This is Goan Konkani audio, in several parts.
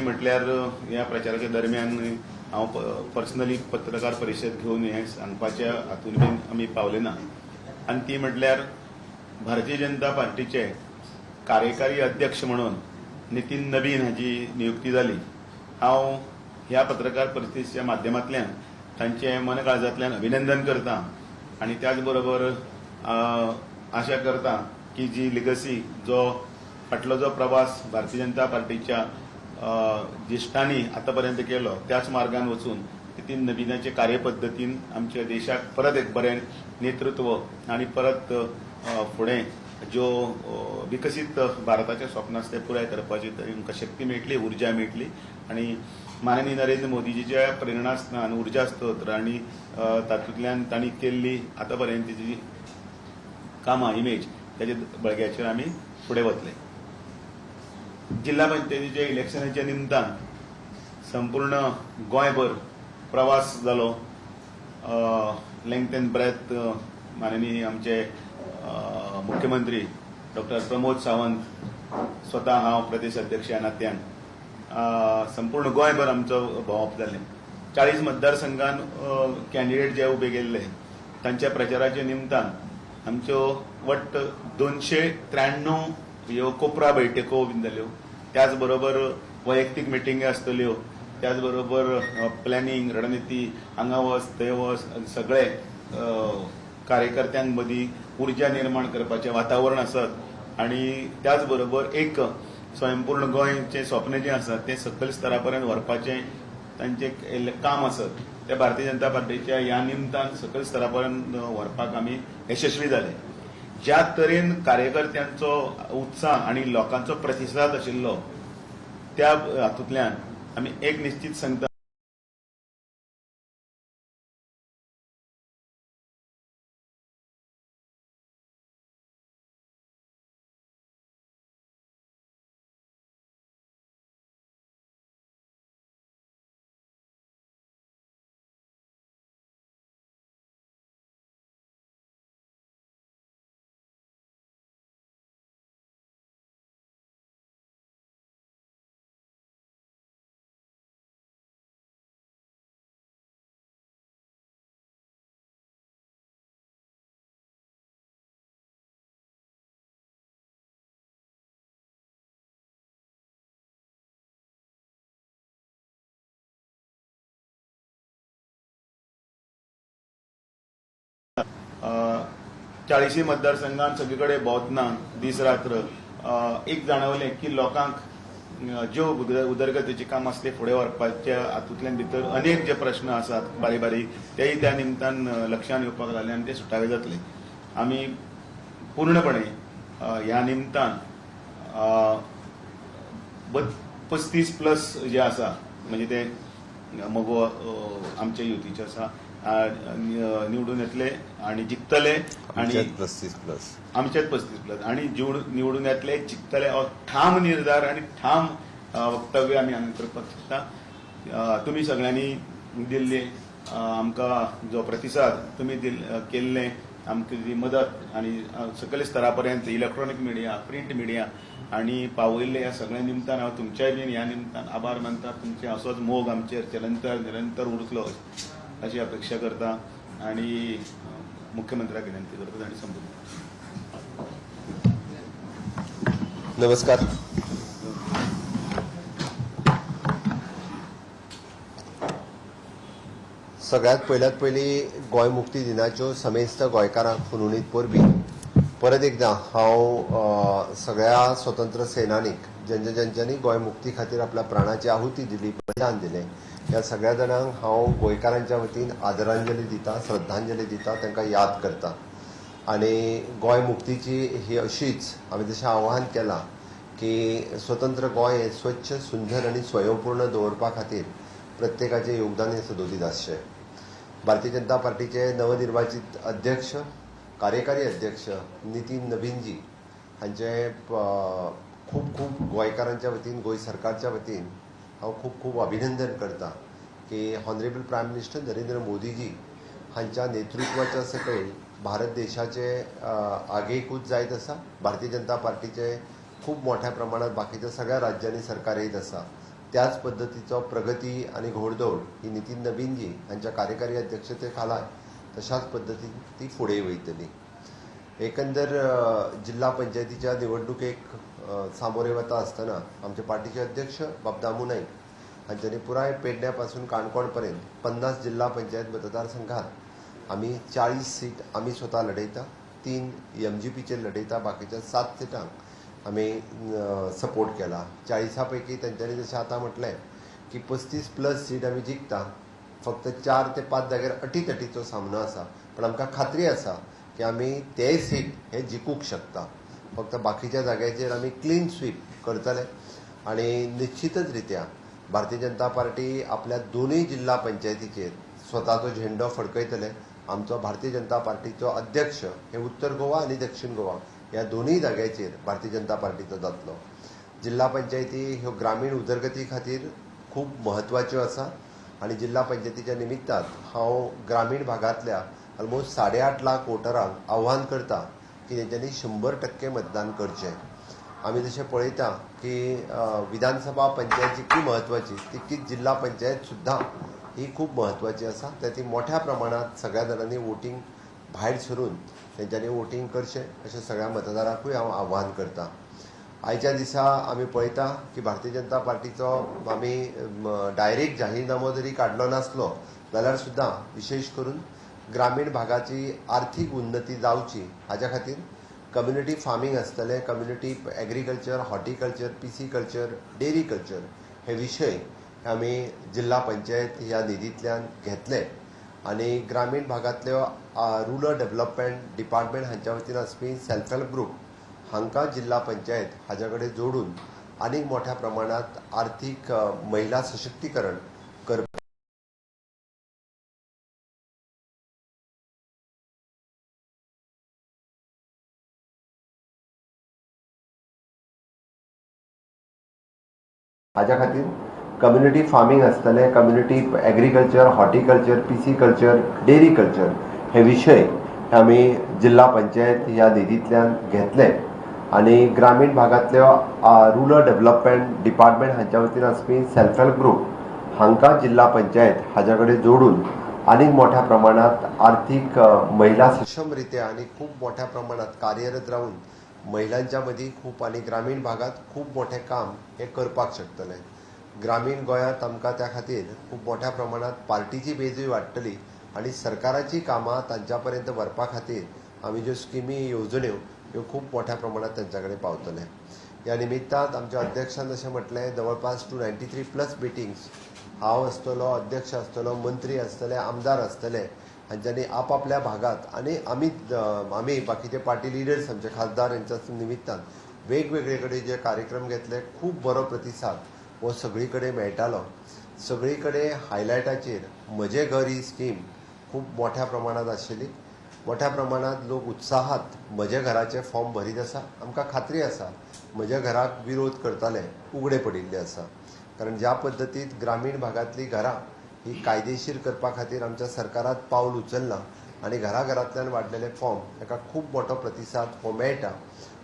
म्हटल्यार ह्या प्रचाराच्या दरम्यान हांव पर्सनली पत्रकार परिशद घेवन हें सांगपाच्या हातून बीन आमी पावले ना. आनी ती म्हटल्यार भारतीय जनता पार्टीचे कार्यकारी अध्यक्ष म्हणून नितीन नबीन हाची नियुक्ती जाली. हांव ह्या पत्रकार परिशदेच्या माध्यमांतल्यान तांचे मनकाळजांतल्यान अभिनंदन करता आनी त्याच बरोबर आशा करता की जी लिगसी जो फाटलो जो प्रवास भारतीय जनता पार्टीच्या ज्येश्ठांनी आतापर्यंत केलो त्याच मार्गान वचून नितीन नबीनाचे कार्यपद्दतीन आमच्या देशाक परत एक बरें नेतृत्व आनी परत फुडें ज्यो विकसीत भारताचें स्वप्न आसा तें पुराय करपाची तांकां शक्ती मेळटली, उर्जा मेळटली आनी माननीय नरेंद्र मोदीजीच्या प्रेरणास्थान उर्जा स्तोत्र आनी तातूंतल्यान तांणी केल्ली आतां पर्यंतची जी कामां इमेज ताच्या बळग्याचेर आमी फुडें वतले. जिल्हा पंचायतीच्या इलेक्शनाच्या निमतान संपूर्ण गोंयभर प्रवास जालो. लेंथ एंड ब्रेथ माननीय आमचे मुख्यमंत्री डॉक्टर प्रमोद सावंत, स्वता हांव प्रदेश अध्यक्ष ह्या नात्यान संपूर्ण गोंयभर आमचो भोंवप जालें. 40 मतदारसंघान कॅन्डिडेट जे उबे केल्ले तांच्या प्रचाराच्या निमतान आमच्यो वट्ट 293 ह्यो कोपरा बैठको बीन जाल्यो. त्याच बरोबर वैयक्तीक मिटिंगी आसतल्यो, त्याच बरोबर प्लॅनिंग रणनिती हांगा वच थंय वच सगळे कार्यकर्त्यां मदीं उर्जा निर्माण करपाचें वातावरण आसत आनी त्याच बरोबर एक स्वयंपूर्ण गोंयचें स्वप्न जें आसा तें सकयल स्तरा पर्यंत व्हरपाचें तांचें केल्लें काम आसत तें भारतीय जनता पार्टीच्या ह्या निमतान सकयल स्तरा पर्यंत व्हरपाक आमी यशस्वी जाले. ज्या तरेन कार्यकर्त्यांचो उत्साह आनी लोकांचो प्रतिसाद आशिल्लो त्या हातूंतल्यान आमी एक निश्चित सांगता 40 मतदारसंघात सगळे कडेन भोंवतना दीस रात्र एक जाणवलें की लोकांक ज्यो उदरगतीची काम आसली फुडें व्हरपाच्या हातूंतल्यान भितर अनेक जे प्रश्न आसात बारीक बारीक तेय त्या निमतान लक्षांत येवपाक लागले आनी ते सुटावे जातले. आमी पूर्णपणे ह्या निमतान 35+ जे आसा म्हणजे ते मगो आमच्या युतीचे आसा निवडून येतले आणि जिखतले आणि 35+ आमच्यात 35+ आणि निवडून येतले जिखतले ठाम निर्धार आणि ठाम वक्तव्य आमी हांगा करपाक शकता. तुमी सगळ्यांनी दिल्ले आमकां जो प्रतिसाद तुमी केल्ले आमकां जी मदत आनी सकयल स्तरा पर्यंत इलेक्ट्रॉनीक मिडिया प्रिंट मिडिया आनी पावयल्ले ह्या सगळ्या निमतान हांव तुमच्याय बीन ह्या निमतान आभार मानता. तुमचे असोच मोग आमचेर निरंतर निरंतर उरतलो अशी अपेक्षा करता आणि मुख्यमंत्र्याक विनंती करता आणि संबोधित. नमस्कार. सगळ्यात पयल्यात पयली गोंय मुक्ती दिनाच्यो समेस्त गोंयकारांक हुनहुनीत परबीं. परत एकदां हांव सगळ्या स्वतंत्र सेनानीक ज्यांच्या ज्यांच्यांनी गोंय मुक्ती खातीर आपल्या प्राणाची आहुती दिली, बलिदान दिलें, ह्या सगळ्या जाणांक हांव गोंयकारांच्या वतीन आदरांजली दिता, श्रद्धांजली दिता, तांकां याद करता. आनी गोंय मुक्तीची ही अशीच आमी जशें आव्हान केलां की स्वतंत्र गोंय हें स्वच्छ, सुंदर आनी स्वयंपूर्ण दवरपा खातीर प्रत्येकाचें योगदान हें सदोदीत आसचें. भारतीय जनता पार्टीचे नवनिर्वाचित अध्यक्ष, कार्यकारी अध्यक्ष नितीन नबीनजी हांचे खूब खूब गोंयकारांच्या वतीन, गोंय सरकारच्या वतीन हांव खूब खूब अभिनंदन करता की honourable prime minister Narendra Modiji हांच्या नेतृत्वाच्या सकयल भारत देशाचे आगेकूच जायत आसा. भारतीय जनता पार्टीचे खूब मोठ्या प्रमाणात बाकीच्या सगळ्या राज्यांनी सरकार येत आसा. त्याच पद्दतीचो प्रगती आनी घोडदौड ही नितीन नवीनजी हांच्या कार्यकारी अध्यक्षते खाला तशाच पद्दतीन ती फुडें वयतली. एकंदर जिल्हा पंचायतीच्या निवडणुकेक सामोरे वता आसतना आमचे पार्टीचे अध्यक्ष बाब दामू नाईक हांच्यांनी पुराय पेडण्या पासून काणकोण पर्यंत 50 जिल्हा पंचायत मतदारसंघात आमी 40 सीट आमी स्वता लढयता, 3 एमजीपीचेर लढयता, बाकीच्या 7 सिटांक आमी सपोर्ट केला. 40 पैकी तेंच्यांनी जशें आतां म्हटलें की 35+ सीट आमी जिखता, फक्त 4 ते 5 जाग्यार अटीतटीचो सामनो आसा, पण आमकां खात्री आसा की आमी ते सीट हे जिखूंक शकता. फक्त बाकीच्या जाग्याचेर आमी क्लीन स्वीप करतले आनी निश्चितच रित्या भारतीय जनता पार्टी आपल्या दोनूय जिल्हा पंचायतीचेर स्वताचो झेंडो फडकयतले. आमचो भारतीय जनता पार्टीचो अध्यक्ष हे उत्तर गोवा आनी दक्षिण गोवा ह्या दोनूय जाग्याचेर भारतीय जनता पार्टीचो जातलो. जिल्हा पंचायती ह्यो ग्रामीण उदरगती खातीर खूब म्हत्वाच्यो आसा आनी जिल्हा पंचायतीच्या निमित्तान हांव ग्रामीण भागांतल्या ऑलमोस्ट 8.5 लाख वोटरांक आव्हान करता की तेंच्यांनी 100% मतदान करचें. आमी जशें पळयता की विधानसभा पंचायत जितकी म्हत्वाची तितकीच जिल्हा पंचायत सुद्दां ही खूब म्हत्वाची आसा. तर ती मोठ्या प्रमाणांत सगळ्या जाणांनी वोटींग भायर सरून तेंच्यांनी वोटींग करचें अशें सगळ्या मतदारांकूय हांव आव्हान करता. आयच्या दिसा आमी पळयता की भारतीय जनता पार्टीचो आमी डायरेक्ट जाहीरनामो जरी काडलो नासलो जाल्यार सुद्दां विशेश करून ग्रामीण भागाची आर्थीक उन्नती जावची हाज्या खातीर कम्युनिटी फार्मींग आसतलें, community agriculture, horticulture, pisciculture, dairy culture हे विशय आमी जिल्हा पंचायत ह्या निधींतल्यान घेतले आनी ग्रामीण भागांतल्यो रुरल डेव्हलपमेंट डिपार्टमेंट हांच्या वतीन आसपी सेल्फ हेल्प ग्रुप हांकां जिल्हा पंचायत हाज्या कडेन जोडून आनीक मोठ्या प्रमाणांत आर्थीक महिला सशक्तीकरण करप. हाज्या खातीर कम्युनिटी फार्मींग आसतलें, community agriculture, horticulture, pisciculture, dairy culture हे विशय आमी जिल्हा पंचायत ह्या निधींतल्यान घेतले आनी ग्रामीण भागांतल्यो रुरल डेव्हलपमेंट डिपार्टमेंट हांच्या वतीन आसपी सेल्फ हेल्प ग्रुप हांकां जिल्हा पंचायत हाज्या कडेन जोडून आनीक मोठ्या प्रमाणांत आर्थीक महिला सक्षम रित्या आनी खूब मोठ्या प्रमाणांत कार्यरत रावून महिलांच्या मदीं खूब आनी ग्रामीण भागांत खूब मोठें काम हें करपाक शकतलें. ग्रामीण गोंयांत आमकां त्या खातीर खूब मोठ्या प्रमाणांत पार्टीची बेजूय वाडटली आनी सरकाराची कामां तांच्या पर्यंत व्हरपा खातीर आमी ज्यो स्किमी येवजण्यो ह्यो खूब मोठ्या प्रमाणांत तांच्या कडेन पावतले. ह्या निमित्तान आमच्या अध्यक्षान जशें म्हटलें जवळपास 293+ मिटिंग्स हांव आसतलो, अध्यक्ष आसतलो, मंत्री आसतले, आमदार आसतले हांच्यांनी आपापल्या भागांत आनी आमी आमी बाकीचे पार्टी लिडर्स आमचे खासदार हांच्या निमित्तान वेगवेगळे कडेन जे कार्यक्रम घेतले खूब बरो प्रतिसाद हो सगळी कडेन मेळटालो. सगळी कडेन हायलायटाचेर म्हजें घर ही स्कीम खूब मोठ्या प्रमाणांत आशिल्ली. मोठ्या प्रमाणांत लोक उत्साहात म्हज्या घराचे फॉर्म भरीत आसा. आमकां खात्री आसा म्हज्या घराक विरोध करताले उगडे पडिल्ले आसा, कारण ज्या पद्दतीन ग्रामीण भागांतलीं घरां ही कायदेशीर करपा खातीर आमच्या सरकारान पावल उचललां आनी घराघरांतल्यान वाडलेले फॉर्म ताका खूब मोठो प्रतिसाद हो मेळटा.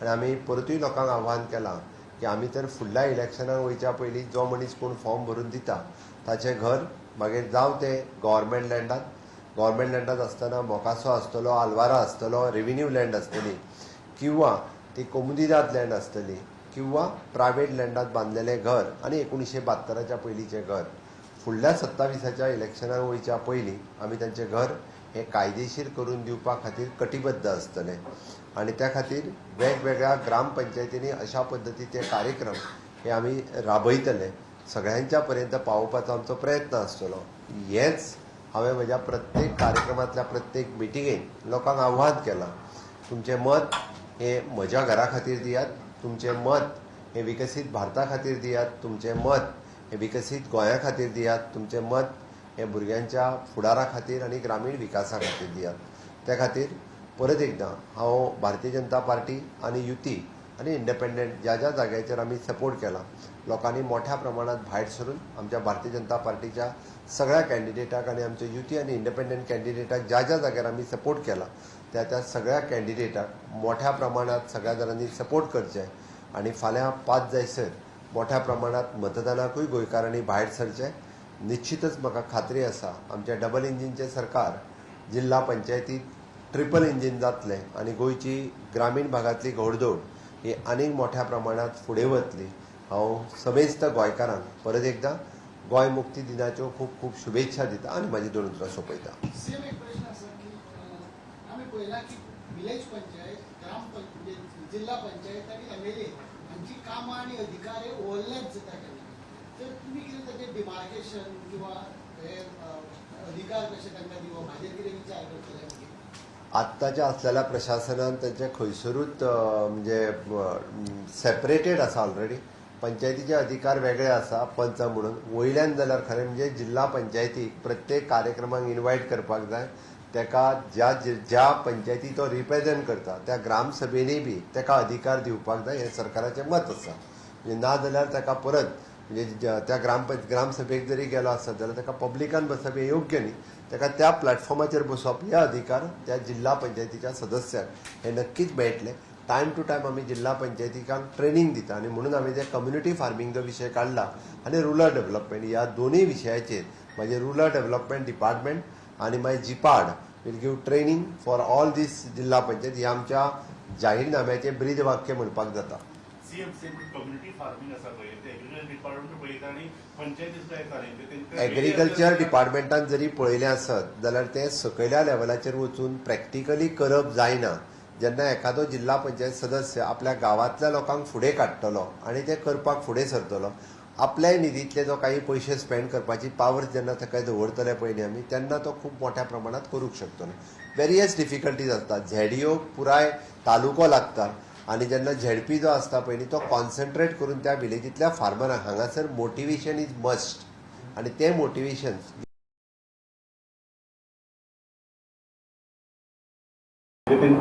आनी आमी परतूय लोकांक आव्हान केलां की आमी तर फुडल्या इलेक्शनाक वयच्या पयलीं जो मनीस कोण फॉर्म भरून दिता ताचें घर मागीर जावं तें गव्हर्मेंट लँडात, गव्हर्मेंट लँडात आसतना मोकासो आसतलो, आलवारा आसतलो, रेविन्यू लँड आसतली किंवा ती कोमुनिदाद लँड आसतली किंवा प्रायवेट लँडात बांदलेलें घर आनी 1972च्या पयलींचें घर फुडल्या 27च्या इलेक्शनाक वयच्या पयलीं आमी तांचें घर हें कायदेशीर करून दिवपा खातीर कटिबद्ध आसतलें. आनी त्या खातीर वेगवेगळ्या ग्रामपंचायतींनी अशा पद्दतीचे कार्यक्रम हे आमी राबयतले, सगळ्यांच्या पर्यंत पावोवपाचो आमचो प्रयत्न आसतलो. हेंच हांवें म्हज्या प्रत्येक कार्यक्रमांतल्या प्रत्येक मिटिंगेन लोकांक आव्हान केलां, तुमचें मत हें म्हज्या घरा खातीर दियात, तुमचें मत हें विकसीत भारता खातीर दियात, तुमचें मत हें विकसीत गोंया खातीर दियात, तुमचें मत हें भुरग्यांच्या फुडारा खातीर आनी ग्रामीण विकासा खातीर दियात. त्या खातीर परत एकदां हांव भारतीय जनता पार्टी आनी युती आनी इंडिपेंडंट ज्या ज्या जाग्याचेर आमी सपोर्ट केला लोकांनी मोठ्या प्रमाणात भायर सरून आमच्या भारतीय जनता पार्टीच्या सगळ्या कॅन्डिडेटाक आनी आमच्या युती आनी इंडिपेंडंट कॅन्डिडेटाक ज्या ज्या जाग्यार आमी सपोर्ट केला त्या त्या सगळ्या कॅन्डिडेटाक मोठ्या प्रमाणात सगळ्या जाणांनी सपोर्ट करचे आनी फाल्यां 5 जायसर मोठ्या प्रमाणात मतदानाकूय गोंयकारांनी भायर सरचें. निश्चितच म्हाका खात्री आसा आमच्या डबल इंजिनचें सरकार जिल्हा पंचायतीत ट्रिपल इंजीन जातलें आनी गोंयची ग्रामीण भागांतली घोडदौड ही आनीक मोठ्या प्रमाणात फुडें वतली. हांव समेस्त गोंयकारांक परत एकदां गोंय मुक्ती दिनाच्यो खूब खूब शुभेच्छा दिता आनी म्हाजी दोन उतरां सोंपयता. सेम एक प्रश्न आसा की आमी पळयलां की विलेज पंचायत, ग्राम पंचायत, जिल्हा पंचायत आनी एमएलए हांची कामां आनी अधिकार हे ओवरलॅप जाता केन्ना, तर तुमी कितें ताचें डिमार्केशन किंवा हे अधिकार कशे तांकां दिवप हाजेर कितें विचार करतले? आत्ताच्या असलेल्या प्रशासनान तांचे खंयसरूच म्हणजे सेपरेटेड आसा ऑलरेडी. पंचायतीचे अधिकार वेगळे आसा पंच म्हणून वयल्यान जाल्यार खरें म्हणजे जिल्हा पंचायतीक प्रत्येक कार्यक्रमाक इनवायट करपाक जाय. ताका ज्या ज्या पंचायती तो रिप्रेजेंट करता त्या ग्रामसभेनी बी ताका अधिकार दिवपाक जाय हें सरकाराचें मत आसा. म्हणजे ना जाल्यार ताका परत म्हणजे त्या ग्रामसभेक जरी गेलो आसत जाल्यार ताका पब्लिकान बसप हें योग्य न्ही. ताका त्या प्लॅटफॉर्माचेर बसप हे अधिकार त्या जिल्हा पंचायतीच्या सदस्यांक हे नक्कीच मेळटले. टायम टू टायम आमी जिल्हा पंचायतीकांक ट्रेनींग दिता आनी म्हणून आमी ते कम्युनिटी फार्मींगचो विशय काडला आनी रुरल डेव्हलपमेंट ह्या दोनूय विशयाचेर मागीर रुरल डेव्हलपमेंट डिपार्टमेंट आनी मागीर जिपाड will give training for all these जिल्हा पंचायत. हे आमच्या जाहीरनाम्याचें ब्रीद वाक्य म्हणपाक जाता. सीएम सेम कम्युनिटी फार्मींग आसा पळय, ते एग्रीकल्चर डिपार्टमेंट पळयता आनी पंचायती सुद्दां येता न्ही. एग्रीकल्चर डिपार्टमेंटान जरी पळयलें आसत जाल्यार तें सकयल्या लेवलाचेर वचून प्रॅक्टिकली करप जायना. जेन्ना एखादो जिल्हा पंचायत सदस्य आपल्या गांवांतल्या लोकांक फुडें काडटलो आनी ते करपाक फुडें सरतलो, आपल्याय निधींतले जो काही पयशे स्पेंड करपाची पावर जेन्ना ताका दवरतले पयलीं आमी, तेन्ना तो खूब मोठ्या प्रमाणात करूंक शकतलो. वेरियस डिफिकल्टीज आसतात. झेडीओ पुराय तालुको लागता आनी जेन्ना झेडपी जो आसता पयलीं तो कॉन्सन्ट्रेट करून त्या विलेजींतल्या फार्मरांक हांगासर मोटिवेशन is must आनी तें मोटिवेशन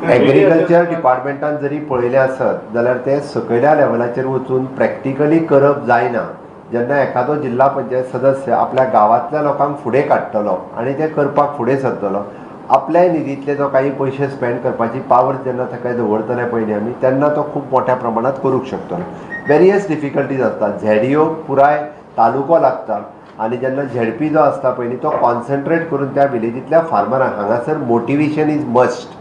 एग्रीकल्चर डिपार्टमेंटान जरी पळयलें आसत जाल्यार तें सकयल्या लेवलाचेर वचून प्रॅक्टिकली करप जायना. जेन्ना एखादो जिल्हा पंचायत सदस्य आपल्या गांवांतल्या लोकांक फुडें काडटलो आनी ते करपाक फुडें सरतलो, आपल्याय निधींतले जो काही पयशे स्पेंड करपाची पावर जेन्ना ताका दवरतले पयलीं आमी, तेन्ना तो खूब मोठ्या प्रमाणात करूंक शकतलो. वेरियस डिफिकल्टीज आसतात. झेडीओ पुराय तालुको लागता आनी जेन्ना झेडपी जो आसता पयलीं तो कॉन्सन्ट्रेट करून त्या विलेजींतल्या फार्मरांक हांगासर मोटिवेशन is must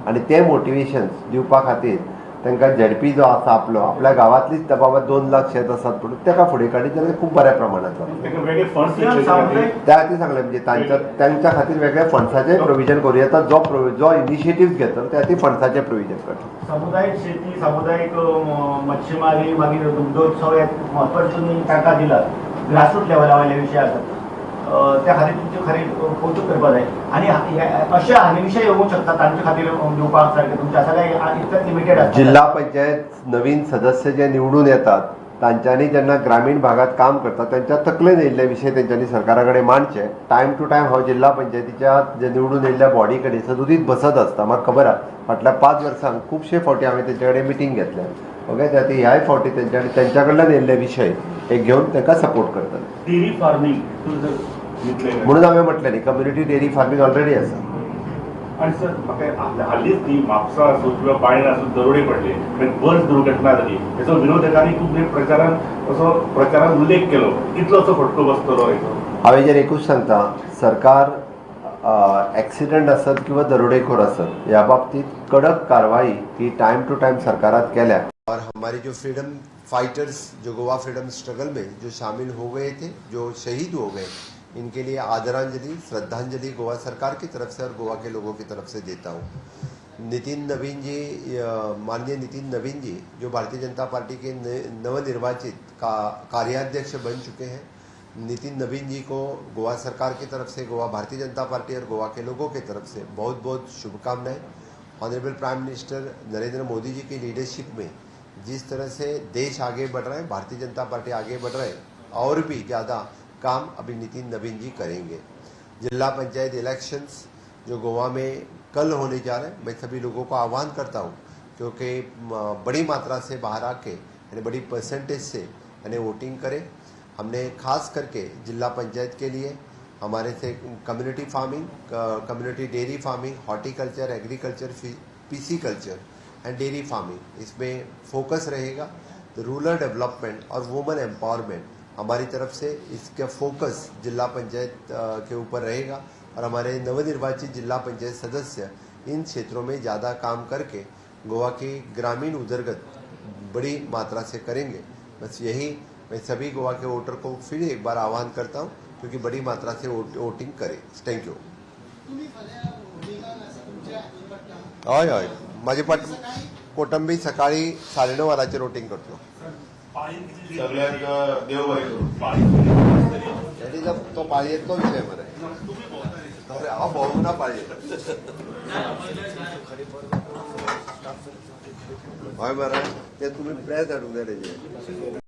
आनी तें मोटिवेशन दिवपा खातीर तांकां झेडपी जो आसा आपलो आपल्या गांवांतलीच बाबा 2 लाख शेत आसात म्हणून ताका फुडें काडीत जाल्यार खूब बऱ्या प्रमाणात जाता. वेगळे फंड्स त्या खातीर सांगलें म्हणजे तांच्या खातीर वेगळे फंड्साचें प्रोविजन करूं येता. जो इनिशिएटीव घेतलो त्या खातीर फंड्साचें प्रोविजन करता. सामुदायिक शेती, सामुदायिक मच्छीमारी, मागीर दुग्धोत्सव हे म्हत्वाचे तुमी तांकां दिलात ग्रासरूट लेवला वयले विशय आसात, त्या खातीर तुमचें खरें कौतूक करपाक जाय. आनी अशे आनी विशय येवंक शकता तांचे खातीर दिवपाक सारकें तुमचें आसा काय इतलेंच लिमिटेड आसा? जिल्हा पंचायत नवीन सदस्य जे निवडून येतात तांच्यांनी जेन्ना ग्रामीण भागात काम करता तांच्या तकलेन येयल्ले विशय तेंच्यांनी सरकारा कडेन मांडचे. टायम टू टायम हांव जिल्हा पंचायतीच्या जे निवडून येयल्ल्या बॉडी कडेन सदोदीत बसत आसता. म्हाका खबर आसा फाटल्या 5 वर्सांक खुबशे फावटी हांवें तेंचे कडेन मिटींग घेतल्या. ओके, त्या खातीर ह्याय फावटी तेंच्या कडल्यान येयल्ले विशय हे घेवन तांकां सपोर्ट करतले. डेअरी फार्मींग म्हणून हांवें म्हटलें न्ही कम्युनिटी डेअरी फार्मींग ऑलरेडी आसा. आणि सर म्हाका हालींच न्ही म्हापसा आसूं किंवा बायणा आसूं दरोडे पडले, मागीर बस दुर्घटना जाली, हेचो विरोधकांनी खूब प्रचारान असो प्रचारान उल्लेख केलो, कितलो असो फटको बसतलो हेचो? हांव हेजेर एकूच सांगता, सरकार एक्सिडंट आसत किंवा दरोडेखोर आसत ह्या बाबतीत कडक कारवाई ही टायम टू टायम सरकारात केल्या. और हमारे जो फ्रीडम फाइटर्स जो गोवा फ्रीडम स्ट्रगल में जो शामिल हो गए थे, जो शहीद हो गए, इनके लिए आदरांजलि, श्रद्धांजलि गोवा सरकार की तरफ से और गोवा के लोगों की तरफ से देता हूँ. नितिन नवीन जी, माननीय नितिन नवीन जी जो भारतीय जनता पार्टी के नवनिर्वाचित कार्याध्यक्ष बन चुके हैं, नितिन नवीन जी को गोवा सरकार की तरफ से, गोवा भारतीय जनता पार्टी और गोवा के लोगों की तरफ से बहुत बहुत शुभकामनाएं. Honourable prime minister Narendra Modi ji की लीडरशिप में जिस तरह से देश आगे बढ़ रहा है, भारतीय जनता पार्टी आगे बढ़ रहा है, और भी ज़्यादा काम अभी नितिन नवीन जी करेंगे. जिला पंचायत इलेक्शंस जो गोवा में कल होने जा रहे हैं, मैं सभी लोगों को आह्वान करता हूँ क्योंकि बड़ी मात्रा से बाहर आके यानी बड़ी परसेंटेज से यानी वोटिंग करें. हमने खास करके जिला पंचायत के लिए हमारे से community farming, community dairy farming, horticulture, agriculture, pisciculture and dairy farming, इसमें फोकस रहेगा. रूरल डेवलपमेंट और वुमेन एम्पावरमेंट हमारी तरफ से इसका फोकस जिला पंचायत के ऊपर रहेगा और हमारे नवनिर्वाचित जिला पंचायत सदस्य इन क्षेत्रों में ज़्यादा काम करके गोवा की ग्रामीण उदरगत बड़ी मात्रा से करेंगे। बस यही मैं सभी गोवा के वोटर को फिर एक बार आह्वान करता हूँ, क्योंकि बड़ी मात्रा से वोटिंग करें। Thank you. तुम्ही फाल्यां वोटिंगाक आसा, तुमच्या हातून पडटा. हय हय, म्हाजे पाट कोटंबी सकाळी 9:30 वरांचेर वोटींग करतलो. सगळ्यांक देव बरें करूं. That is तो पाळयेंतलो विशय मरे. अरे हांव भोंवूंक ना पाळयेंत. हय मरे, ते तुमी प्रेस हाडूंक जाय तेजेर.